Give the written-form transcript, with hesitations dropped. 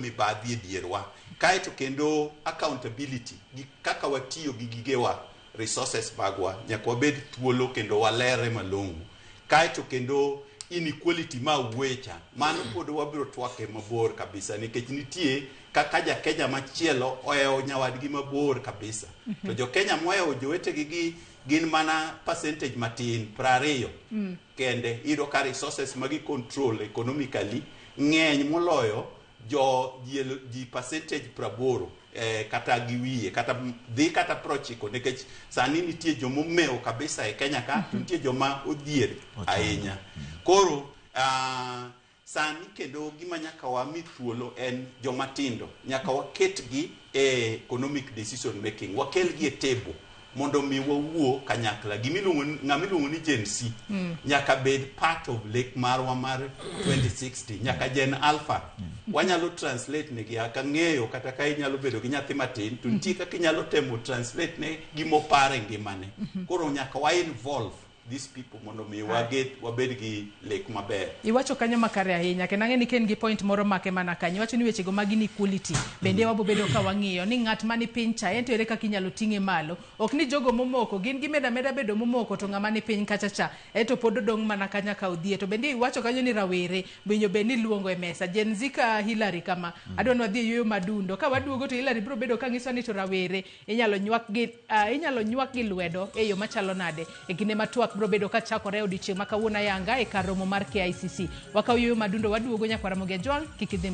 Mibadhi e dierwa. Kaeto kendo accountability gi kaka watiyo gi gigewa, resources magwa, nyaka wabed thuolo kendo walerre malong'o. Kaeto kendo inequality ma awuoye cha, mano pod wabiro twake mabor kabisa nikech nitie kaka ja Kenya machielo ohewo nyawadgi mabor kabisa. To jo Kenya mohewo jowetegi gi gin mana percentage matin, 20 kende. Iyudo ka resources magi control economically ng'eny moloyo jo ji percentage 80 kata gi wiye kata dhi kata 90, nikech sani nitie jomomewo kabisa e Kenya ka to nitie joma odhier ahinya. Koro sani kendo gima nyaka wami thuolo en joma tindo, nyaka waketgi e economic decision making, wakelgi e table mondo mi wawuo kanyakla. Gimiluongo ng'ama iluongo ni Gen Z nyaka bed part of lek marwa mar 2060, nyaka Gen Alpha. Wanyalo translate negi aka ng'eyo kata ka inyalo bedo gi nyathi matin to nitie kaka inyalo temo translate ne gimoparo e ngimane. Koro nyaka wa involve these people mondo mi waget wabed gi lek maber. Iwacho kanyo makare ahinya, kendo ang'e ni ka in gi point moro make mana kanyo. Iwacho ni wechego mag inequality bende wabobedo ka wang'iyo ni ng'at mani piny cha en to ere kaka inyalo ting'e malo. Ok ni jogo momoko gin gimeda ameda bedo momoko, to ng'ama ni piny kacha cha en to pod odong' mana kanya ka odhie. To bende iwacho kanyo ni rawere winjo bed ni iluongo e mesa Gen Z ka Hillary kama. Adwa ni wadhi e yueyo madundo, ka waduogo to Hillary biro bedo ka nyiso ni to rawere inyalo nywak gi lwedo e yo machalo nade e kinde ma twak biro bedo ka chakore e odiochieng' ma kawuono ayanga e kar romo mar KICC. Wakaw yueyo madundo, waduogo. Nyakwara Ramogi Ajwang', kik idhi.